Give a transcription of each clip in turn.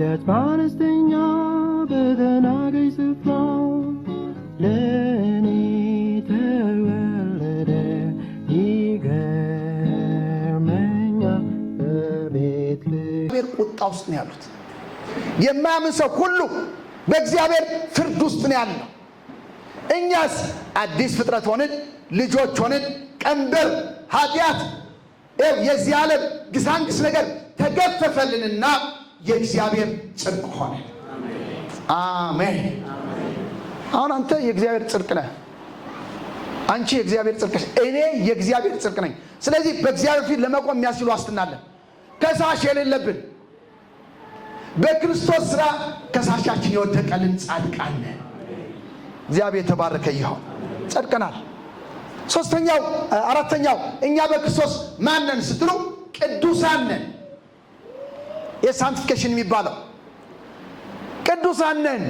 በዚያች በአነስተኛ በተናቀች ስፍራ ለእኔ ተወለደ። ይገርመኛል በቤተልሔም። እግዚአብሔር ቁጣ ውስጥ ነው ያሉት። የማያምን ሰው ሁሉ በእግዚአብሔር ፍርድ ውስጥ ነው ያለው። እኛስ አዲስ ፍጥረት ሆንን፣ ልጆች ሆንን። ቀንበር፣ ኃጢአት፣ የዚህ ዓለም ግሳንግስ ነገር ተገፈፈልንና የእግዚአብሔር ጽድቅ ሆነ። አሜን። አሁን አንተ የእግዚአብሔር ጽድቅ ነህ። አንቺ የእግዚአብሔር ጽድቅ ነሽ። እኔ የእግዚአብሔር ጽድቅ ነኝ። ስለዚህ በእግዚአብሔር ፊት ለመቆም የሚያስችል ዋስትና አለን። ከሳሽ የሌለብን፣ በክርስቶስ ስራ ከሳሻችን የወደቀልን ጻድቃን ነን። እግዚአብሔር የተባረከ ይሁን። ጸድቀናል። ሶስተኛው፣ አራተኛው፣ እኛ በክርስቶስ ማን ነን ስትሉ ቅዱሳን ነን። የ sanctification የሚባለው ቅዱሳን ነን።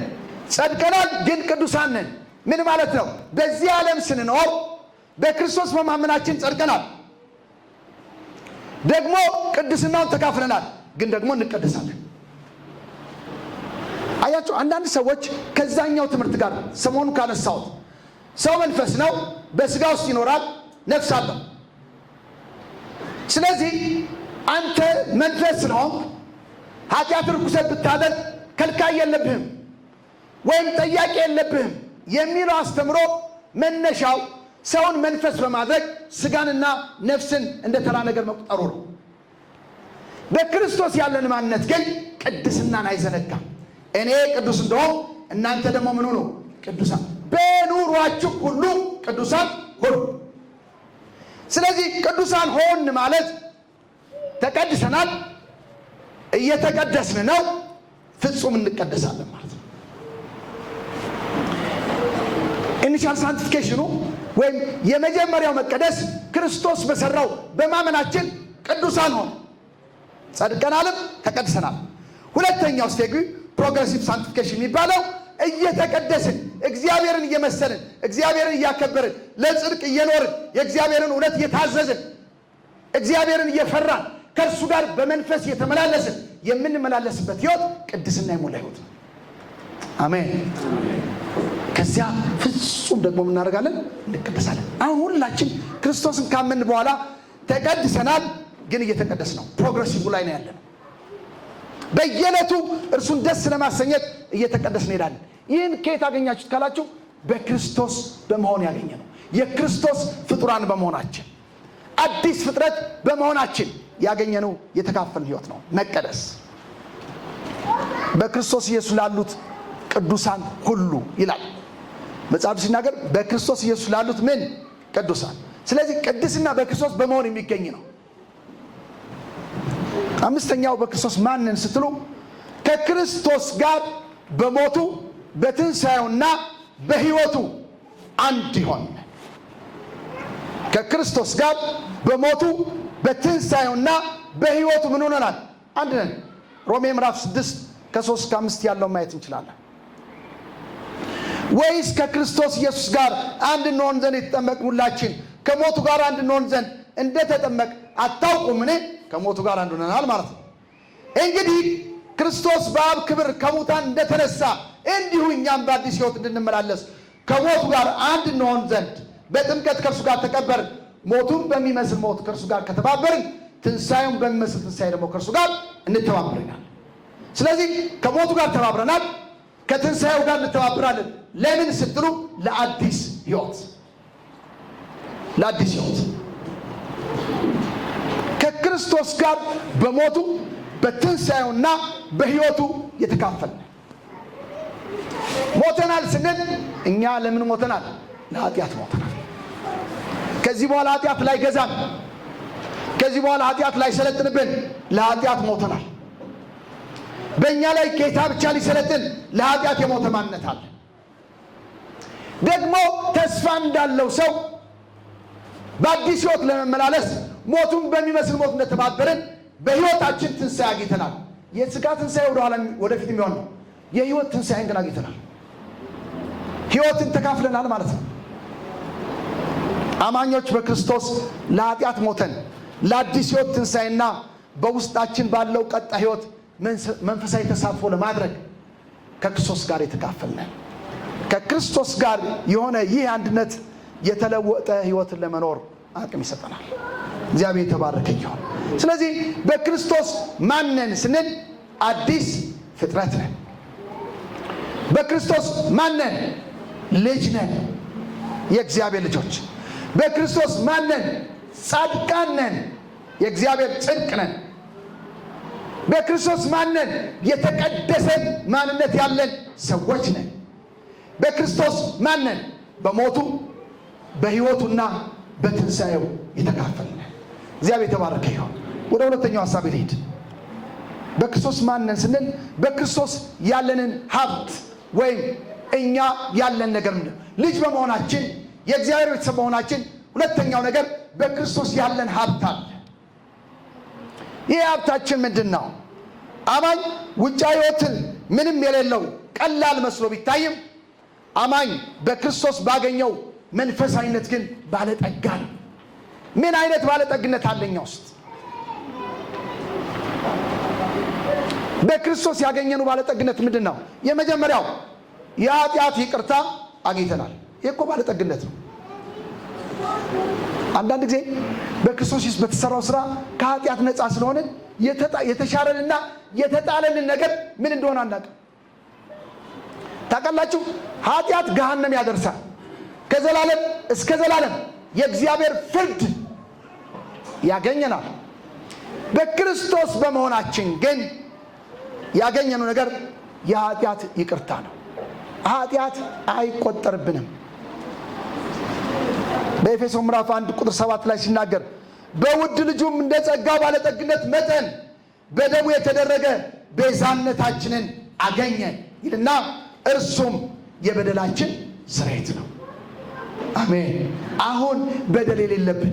ጸድቀናል፣ ግን ቅዱሳን ነን። ምን ማለት ነው? በዚህ ዓለም ስንኖር በክርስቶስ በማመናችን ጸድቀናል። ደግሞ ቅድስናውን ተካፍለናል፣ ግን ደግሞ እንቀደሳለን። አያችሁ፣ አንዳንድ ሰዎች ከዛኛው ትምህርት ጋር ሰሞኑ ካነሳሁት ሰው መንፈስ ነው፣ በስጋ ውስጥ ይኖራል፣ ነፍስ አለው። ስለዚህ አንተ መንፈስ ስለሆንክ ኃጢአት፣ ርኩሰት ብታደርግ ከልካይ የለብህም ወይም ጠያቂ የለብህም የሚለው አስተምሮ መነሻው ሰውን መንፈስ በማድረግ ስጋንና ነፍስን እንደ ተራ ነገር መቁጠሩ ነው። በክርስቶስ ያለን ማንነት ግን ቅድስናን አይዘነጋም። እኔ ቅዱስ እንደሆንኩ እናንተ ደግሞ ምን ሁኑ? ቅዱሳን፣ በኑሯችሁ ሁሉ ቅዱሳን ሁኑ። ስለዚህ ቅዱሳን ሆን ማለት ተቀድሰናል፣ እየተቀደስን ነው፣ ፍጹም እንቀደሳለን ማለት ነው። Initial sanctification ኑ ወይም የመጀመሪያው መቀደስ ክርስቶስ በሰራው በማመናችን ቅዱሳን ሆን፣ ጸድቀናልም ተቀድሰናል። ሁለተኛው stage progressive sanctification የሚባለው እየተቀደስን፣ እግዚአብሔርን እየመሰልን፣ እግዚአብሔርን እያከበርን፣ ለጽድቅ እየኖርን፣ የእግዚአብሔርን እውነት እየታዘዝን፣ እግዚአብሔርን እየፈራን፣ ከእርሱ ጋር በመንፈስ እየተመላለስን የምንመላለስበት ህይወት ቅድስና የሞላ ህይወት ነው። አሜን። ከዚያ ፍጹም ደግሞ እናደርጋለን፣ እንቀደሳለን። አሁን ሁላችን ክርስቶስን ካመንን በኋላ ተቀድሰናል፣ ግን እየተቀደስን ነው። Progressive ላይ ነው ያለነው። በየዕለቱ እርሱን ደስ ለማሰኘት እየተቀደስን እንሄዳለን። ይህን ከየት አገኛችሁት ካላችሁ በክርስቶስ በመሆን ያገኘነው። የክርስቶስ ፍጡራን በመሆናችን፣ አዲስ ፍጥረት በመሆናችን ያገኘነው፣ የተካፈልን ህይወት ነው። መቀደስ በክርስቶስ ኢየሱስ ላሉት ቅዱሳን ሁሉ ይላል መጽሐፍ ሲናገር፣ በክርስቶስ ኢየሱስ ላሉት ምን? ቅዱሳን። ስለዚህ ቅድስና በክርስቶስ በመሆን የሚገኝ ነው። አምስተኛው በክርስቶስ ማንን ስትሉ ከክርስቶስ ጋር በሞቱ፣ በትንሣኤውና በሕይወቱ አንድ ይሆን። ከክርስቶስ ጋር በሞቱ፣ በትንሣኤውና በሕይወቱ ምን ሆነናል? አንድ ነን። ሮሜ ምዕራፍ 6 ከ3 እስከ 5 ያለው ማየት እንችላለን። ወይስ ከክርስቶስ ኢየሱስ ጋር አንድ እንሆን ዘንድ የተጠመቅን ሁላችን ከሞቱ ጋር አንድ እንሆን ዘንድ እንደተጠመቅን አታውቁምን? ከሞቱ ጋር አንድ ሆነናል ማለት ነው። እንግዲህ ክርስቶስ በአብ ክብር ከሙታን እንደተነሳ እንዲሁ እኛም በአዲስ ሕይወት እንድንመላለስ ከሞቱ ጋር አንድ እንሆን ዘንድ በጥምቀት ከእርሱ ጋር ተቀበርን። ሞቱን በሚመስል ሞት ከእርሱ ጋር ከተባበርን ትንሣኤውን በሚመስል ትንሣኤ ደግሞ ከእርሱ ጋር እንተባበራለን። ስለዚህ ከሞቱ ጋር ተባብረናል፣ ከትንሣኤው ጋር እንተባበራለን። ለምን ስትሉ ለአዲስ ሕይወት፣ ለአዲስ ሕይወት። ከክርስቶስ ጋር በሞቱ፣ በትንሣኤውና በሕይወቱ የተካፈልን። ሞተናል ስንል እኛ ለምን ሞተናል? ለኃጢአት ሞተናል። ከዚህ በኋላ ኃጢአት ላይገዛን፣ ከዚህ በኋላ ኃጢአት ላይሰለጥንብን ለኃጢአት ሞተናል። በእኛ ላይ ጌታ ብቻ ሊሰለጥን ለኃጢአት የሞተ ማንነት አለ። ደግሞ ተስፋ እንዳለው ሰው በአዲስ ሕይወት ለመመላለስ ሞቱን በሚመስል ሞት እንደተባበርን በሕይወታችን ትንሣኤ አግኝተናል። የስጋ ትንሣኤ ወደኋላ ወደፊት የሚሆን ነው። የሕይወት ትንሣኤን ግን አግኝተናል። ሕይወትን ተካፍለናል ማለት ነው። አማኞች በክርስቶስ ለኃጢአት ሞተን ለአዲስ ሕይወት ትንሣኤና በውስጣችን ባለው ቀጣይ ሕይወት መንፈሳዊ ተሳትፎ ለማድረግ ከክርስቶስ ጋር የተካፈልነን። ከክርስቶስ ጋር የሆነ ይህ አንድነት የተለወጠ ሕይወትን ለመኖር አቅም ይሰጠናል። እግዚአብሔር የተባረከ ይሁን። ስለዚህ በክርስቶስ ማነን ስንል አዲስ ፍጥረት ነን። በክርስቶስ ማነን? ልጅ ነን፣ የእግዚአብሔር ልጆች። በክርስቶስ ማነን? ጻድቃን ነን፣ የእግዚአብሔር ጽድቅ ነን። በክርስቶስ ማነን? የተቀደሰ ማንነት ያለን ሰዎች ነን። በክርስቶስ ማነን? በሞቱ በሕይወቱና በትንሣኤው የተካፈልን። እግዚአብሔር የተባረከ ይሁን። ወደ ሁለተኛው ሀሳብ ልሂድ። በክርስቶስ ማነን ስንል በክርስቶስ ያለንን ሀብት ወይም እኛ ያለን ነገር ምንድን ነው? ልጅ በመሆናችን፣ የእግዚአብሔር ቤተሰብ በመሆናችን፣ ሁለተኛው ነገር በክርስቶስ ያለን ሀብት አለ። ይህ ሀብታችን ምንድን ነው? አማኝ ውጫዊ ሕይወትን ምንም የሌለው ቀላል መስሎ ቢታይም አማኝ በክርስቶስ ባገኘው መንፈሳዊነት ግን ባለጠጋ ነው። ምን አይነት ባለጠግነት አለ እኛ ውስጥ? በክርስቶስ ያገኘነው ባለጠግነት ምንድን ነው? የመጀመሪያው የኃጢአት ይቅርታ አግኝተናል። ይህ እኮ ባለጠግነት ነው። አንዳንድ ጊዜ በክርስቶስ ኢየሱስ በተሰራው ስራ ከኃጢአት ነፃ ስለሆንን የተሻረንና የተጣለልን ነገር ምን እንደሆነ አናውቅም። ታውቃላችሁ፣ ኃጢአት ገሃነም ያደርሳል። ከዘላለም እስከ ዘላለም የእግዚአብሔር ፍርድ ያገኘናል። በክርስቶስ በመሆናችን ግን ያገኘነው ነገር የኃጢአት ይቅርታ ነው። ኃጢአት አይቆጠርብንም። በኤፌሶን ምዕራፍ 1 ቁጥር 7 ላይ ሲናገር በውድ ልጁም እንደ ጸጋ ባለጠግነት መጠን በደሙ የተደረገ ቤዛነታችንን አገኘን ይልና እርሱም የበደላችን ስርየት ነው። አሜን። አሁን በደል የሌለብን፣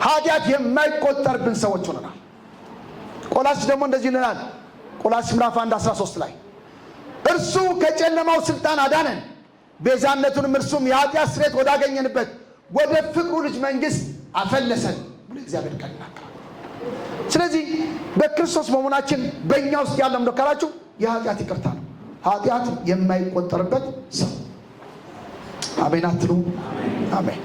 ኃጢአት የማይቆጠርብን ሰዎች ሆነናል። ቆላስይስ ደግሞ እንደዚህ ይለናል። ቆላስይስ ምዕራፍ 1 13 ላይ እርሱ ከጨለማው ስልጣን አዳነን፣ ቤዛነቱንም እርሱም የኃጢአት ስርየት ወዳገኘንበት ወደ ፍቅሩ ልጅ መንግስት አፈለሰን ብሎ እግዚአብሔር ቃል ይናገራል። ስለዚህ በክርስቶስ በመሆናችን በእኛ ውስጥ ያለው ምንድነው ካላችሁ የኃጢአት ይቅርታ ነው። ኃጢአት የማይቆጠርበት ሰው። አሜን አትሉ? አሜን።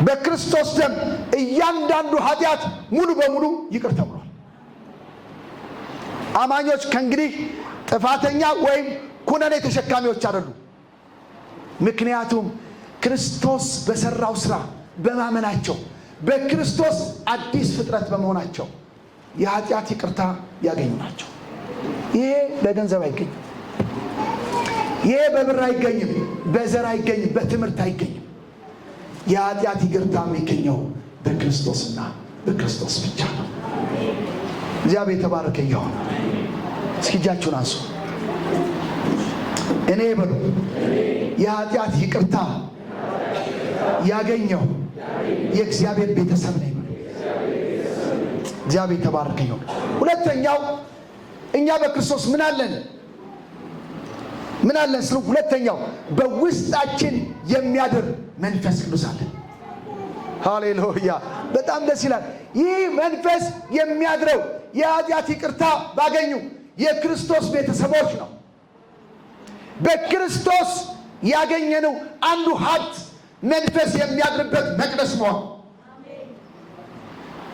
በክርስቶስ ደም እያንዳንዱ ኃጢአት ሙሉ በሙሉ ይቅር ተብሏል። አማኞች ከእንግዲህ ጥፋተኛ ወይም ኩነኔ ተሸካሚዎች አይደሉም። ምክንያቱም ክርስቶስ በሰራው ስራ በማመናቸው፣ በክርስቶስ አዲስ ፍጥረት በመሆናቸው የኃጢአት ይቅርታ ያገኙ ናቸው። ይሄ በገንዘብ አይገኝም። ይሄ በብር አይገኝም፣ በዘር አይገኝም፣ በትምህርት አይገኝም። የኃጢአት ይቅርታ የሚገኘው በክርስቶስና በክርስቶስ ብቻ ነው። እግዚአብሔር የተባረከ ይሁን። እስኪ እጃችሁን አንሱ። እኔ በሉ የኃጢአት ይቅርታ ያገኘው የእግዚአብሔር ቤተሰብ ነኝ በሉ። እግዚአብሔር የተባረከ ይሁን። ሁለተኛው እኛ በክርስቶስ ምን አለን? ምን አለን ስሉ ሁለተኛው በውስጣችን የሚያድር መንፈስ ቅዱስ አለን። ሃሌሉያ! በጣም ደስ ይላል። ይህ መንፈስ የሚያድረው የኃጢአት ይቅርታ ባገኙ የክርስቶስ ቤተሰቦች ነው። በክርስቶስ ያገኘነው አንዱ ሀብት መንፈስ የሚያድርበት መቅደስ መሆን።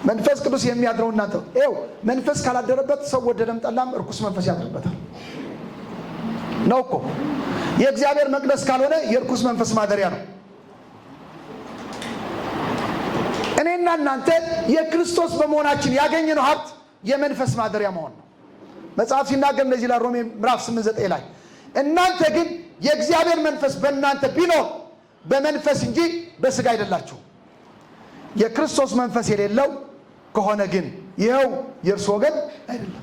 መንፈስ ቅዱስ የሚያድረው እናንተ ይኸው መንፈስ ካላደረበት ሰው ወደደም ጠላም እርኩስ መንፈስ ያድርበታል ነው እኮ። የእግዚአብሔር መቅደስ ካልሆነ የእርኩስ መንፈስ ማደሪያ ነው። እኔና እናንተ የክርስቶስ በመሆናችን ያገኘነው ሀብት የመንፈስ ማደሪያ መሆን ነው። መጽሐፍ ሲናገር እንደዚህ ይላል፣ ሮሜ ምዕራፍ 8:9 ላይ እናንተ ግን የእግዚአብሔር መንፈስ በእናንተ ቢኖር በመንፈስ እንጂ በስጋ አይደላችሁም። የክርስቶስ መንፈስ የሌለው ከሆነ ግን ይኸው የእርሱ ወገን አይደለም።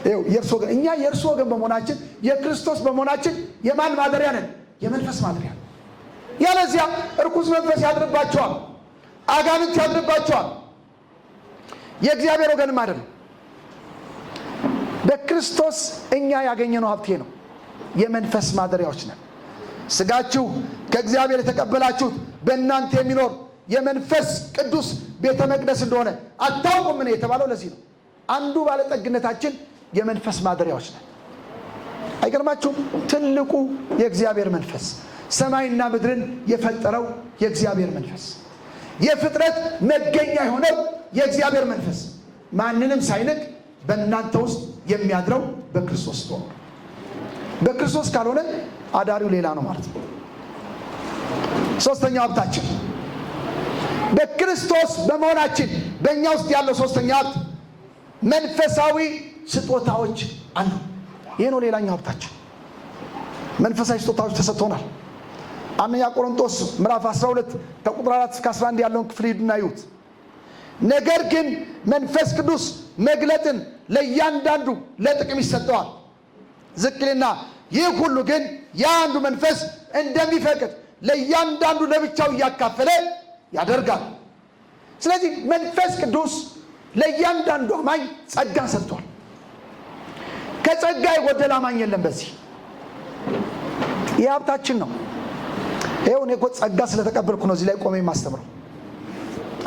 ይኸው የእርሱ ወገን፣ እኛ የእርሱ ወገን በመሆናችን፣ የክርስቶስ በመሆናችን የማን ማደሪያ ነን? የመንፈስ ማደሪያ። ያለዚያ እርኩስ መንፈስ ያድርባቸዋል፣ አጋንንት ያድርባቸዋል። የእግዚአብሔር ወገንም አይደለም። በክርስቶስ እኛ ያገኘነው ሀብቴ ነው። የመንፈስ ማደሪያዎች ነን። ስጋችሁ ከእግዚአብሔር የተቀበላችሁት በእናንተ የሚኖር የመንፈስ ቅዱስ ቤተ መቅደስ እንደሆነ አታውቁም? ምን የተባለው ለዚህ ነው። አንዱ ባለጠግነታችን የመንፈስ ማደሪያዎች ነን። አይገርማችሁም? ትልቁ የእግዚአብሔር መንፈስ፣ ሰማይና ምድርን የፈጠረው የእግዚአብሔር መንፈስ፣ የፍጥረት መገኛ የሆነው የእግዚአብሔር መንፈስ ማንንም ሳይንቅ በእናንተ ውስጥ የሚያድረው በክርስቶስ ሆኖ፣ በክርስቶስ ካልሆነ አዳሪው ሌላ ነው ማለት ነው። ሶስተኛው ሀብታችን፣ በክርስቶስ በመሆናችን በእኛ ውስጥ ያለው ሶስተኛ ሀብት መንፈሳዊ ስጦታዎች አሉ። ይህ ነው ሌላኛው ሀብታችን። መንፈሳዊ ስጦታዎች ተሰጥቶናል። አንደኛ ቆሮንቶስ ምዕራፍ 12 ከቁጥር 4 እስከ 11 ያለውን ክፍል ሂዱና እዩት። ነገር ግን መንፈስ ቅዱስ መግለጥን ለእያንዳንዱ ለጥቅም ይሰጠዋል። ዝቅ ይልና ይህ ሁሉ ግን የአንዱ መንፈስ እንደሚፈቅድ ለእያንዳንዱ ለብቻው እያካፈለ ያደርጋል። ስለዚህ መንፈስ ቅዱስ ለእያንዳንዱ አማኝ ጸጋን ሰጥቷል። ከጸጋ የጎደለ አማኝ የለም። በዚህ ይህ ሀብታችን ነው። ይኸው እኔ እኮ ጸጋ ስለተቀበልኩ ነው እዚህ ላይ ቆሜ የማስተምረው።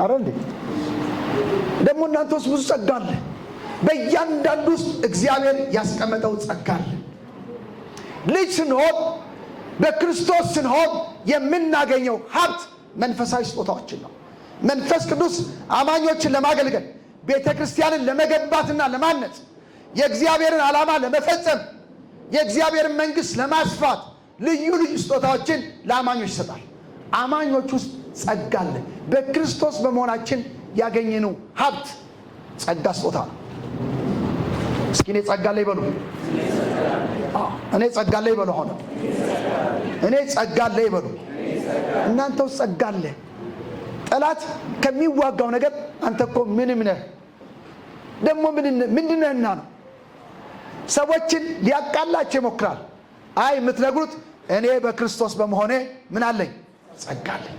አረ እንዴ፣ ደግሞ እናንተ ውስጥ ብዙ ጸጋ አለ። በእያንዳንዱ ውስጥ እግዚአብሔር ያስቀመጠው ጸጋ አለ። ልጅ ስንሆን፣ በክርስቶስ ስንሆን የምናገኘው ሀብት መንፈሳዊ ስጦታዎችን ነው። መንፈስ ቅዱስ አማኞችን ለማገልገል፣ ቤተ ክርስቲያንን ለመገንባትና ለማነጽ፣ የእግዚአብሔርን ዓላማ ለመፈጸም፣ የእግዚአብሔርን መንግስት ለማስፋት ልዩ ልዩ ስጦታዎችን ለአማኞች ይሰጣል። አማኞች ውስጥ ጸጋ አለ። በክርስቶስ በመሆናችን ያገኘነው ሀብት ጸጋ ስጦታ ነው። እስኪ እኔ ጸጋ አለኝ በሉ። እኔ ጸጋ አለኝ በሉ። አሁን እኔ ጸጋ አለኝ በሉ። እናንተ ውስጥ ጸጋ አለ። ጠላት ከሚዋጋው ነገር አንተ እኮ ምንም ነህ፣ ደግሞ ምንድነህና ነው። ሰዎችን ሊያቃላቸው ይሞክራል። አይ፣ የምትነግሩት እኔ በክርስቶስ በመሆኔ ምን አለኝ? ጸጋ አለኝ።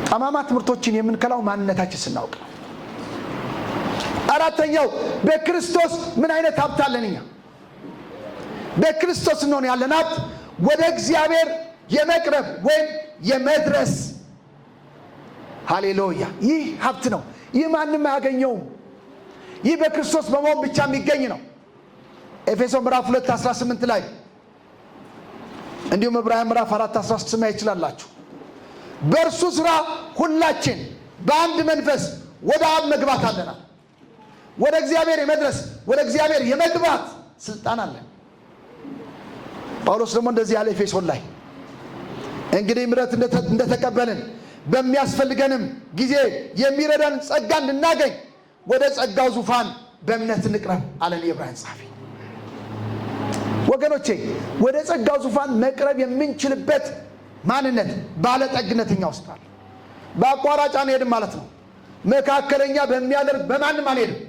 ጠማማ ትምህርቶችን የምንከላው ማንነታችን ስናውቅ ነው። አራተኛው፣ በክርስቶስ ምን አይነት ሀብት አለን እኛ? በክርስቶስ ስንሆን ያለን ሀብት ወደ እግዚአብሔር የመቅረብ ወይም የመድረስ። ሃሌሉያ! ይህ ሀብት ነው። ይህ ማንም አያገኘውም። ይህ በክርስቶስ በመሆን ብቻ የሚገኝ ነው። ኤፌሶን ምዕራፍ 2 18 ላይ፣ እንዲሁም ዕብራውያን ምዕራፍ 4 16 ማየት ይችላላችሁ። በእርሱ ስራ ሁላችን በአንድ መንፈስ ወደ አብ መግባት አለናል። ወደ እግዚአብሔር የመድረስ፣ ወደ እግዚአብሔር የመግባት ስልጣን አለን። ጳውሎስ ደግሞ እንደዚህ ያለ ኤፌሶን ላይ፣ እንግዲህ ምሕረት እንደተቀበልን በሚያስፈልገንም ጊዜ የሚረዳን ጸጋ እንድናገኝ ወደ ጸጋው ዙፋን በእምነት እንቅረብ አለን የዕብራውያን ጸሐፊ። ወገኖቼ፣ ወደ ጸጋው ዙፋን መቅረብ የምንችልበት ማንነት፣ ባለጠግነት እኛ ውስጥ አለ። በአቋራጭ አንሄድም ማለት ነው። መካከለኛ በሚያደርግ በማንም አንሄድም።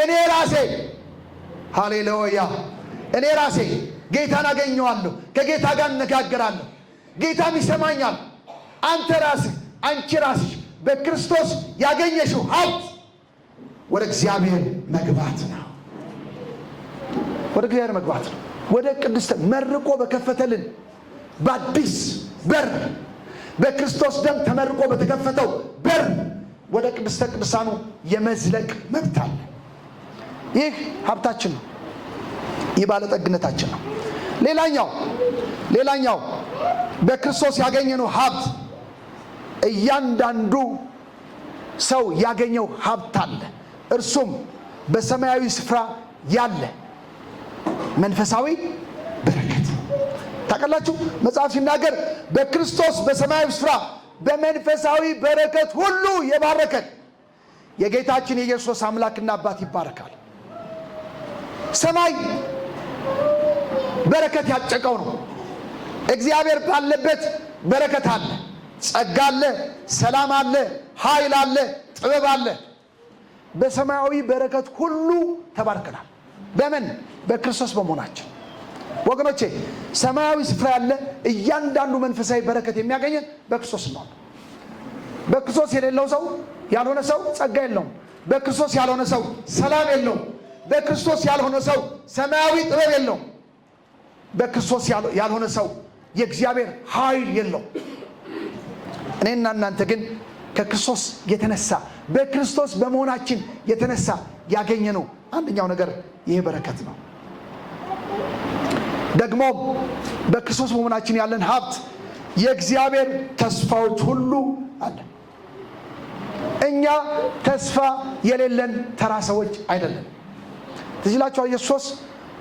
እኔ ራሴ፣ ሃሌሉያ፣ እኔ ራሴ ጌታን አገኘዋለሁ፣ ከጌታ ጋር እነጋገራለሁ፣ ጌታም ይሰማኛል። አንተ ራስህ፣ አንቺ ራስሽ በክርስቶስ ያገኘሽው ሀብት ወደ እግዚአብሔር መግባት ነው። ወደ እግዚአብሔር መግባት ነው። ወደ ቅድስተ መርቆ በከፈተልን በአዲስ በር፣ በክርስቶስ ደም ተመርቆ በተከፈተው በር ወደ ቅድስተ ቅዱሳኑ የመዝለቅ መብት አለ። ይህ ሀብታችን ነው። ይህ ባለጠግነታችን ነው። ሌላኛው በክርስቶስ ያገኘነው ሀብት፣ እያንዳንዱ ሰው ያገኘው ሀብት አለ። እርሱም በሰማያዊ ስፍራ ያለ መንፈሳዊ በረከት። ታውቃላችሁ፣ መጽሐፍ ሲናገር በክርስቶስ በሰማያዊ ስፍራ በመንፈሳዊ በረከት ሁሉ የባረከን የጌታችን የኢየሱስ አምላክና አባት ይባረካል። ሰማይ በረከት ያጨቀው ነው። እግዚአብሔር ባለበት በረከት አለ፣ ጸጋ አለ፣ ሰላም አለ፣ ኃይል አለ፣ ጥበብ አለ። በሰማያዊ በረከት ሁሉ ተባርከናል። በምን? በክርስቶስ በመሆናችን። ወገኖቼ፣ ሰማያዊ ስፍራ ያለ እያንዳንዱ መንፈሳዊ በረከት የሚያገኘን በክርስቶስ ነው። በክርስቶስ የሌለው ሰው፣ ያልሆነ ሰው ጸጋ የለውም። በክርስቶስ ያልሆነ ሰው ሰላም የለውም። በክርስቶስ ያልሆነ ሰው ሰማያዊ ጥበብ የለውም። በክርስቶስ ያልሆነ ሰው የእግዚአብሔር ኃይል የለውም። እኔና እናንተ ግን ከክርስቶስ የተነሳ፣ በክርስቶስ በመሆናችን የተነሳ ያገኘነው አንደኛው ነገር ይሄ በረከት ነው። ደግሞ በክርስቶስ በመሆናችን ያለን ሀብት የእግዚአብሔር ተስፋዎች ሁሉ አለ። እኛ ተስፋ የሌለን ተራ ሰዎች አይደለም። ትዝ ይላችኋል፣ ኢየሱስ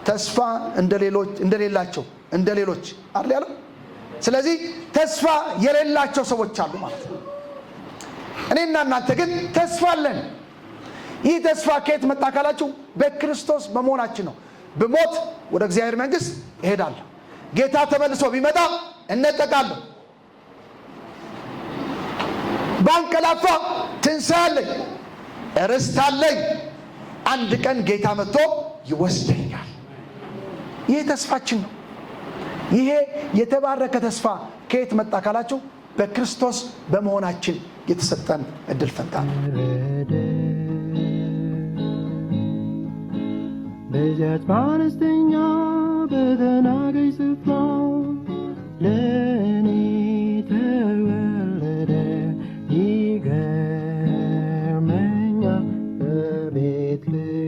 ተስፋ እንደሌሎች እንደሌላቸው እንደሌሎች አይደል ያለው? ስለዚህ ተስፋ የሌላቸው ሰዎች አሉ ማለት ነው። እኔና እናንተ ግን ተስፋ አለን። ይህ ተስፋ ከየት መጣ ካላችሁ በክርስቶስ በመሆናችን ነው። ብሞት ወደ እግዚአብሔር መንግሥት እሄዳለሁ። ጌታ ተመልሶ ቢመጣ እነጠቃለሁ። ባንቀላፋ ትንሣኤ አለኝ፣ ርስት አለኝ። አንድ ቀን ጌታ መጥቶ ይወስደኛል። ይህ ተስፋችን ነው። ይሄ የተባረከ ተስፋ ከየት መጣ ካላችሁ በክርስቶስ በመሆናችን የተሰጠን እድል ፈንታ ነው። ወረደ። በዚያች በአነስተኛ በተናቀች ስፍራ።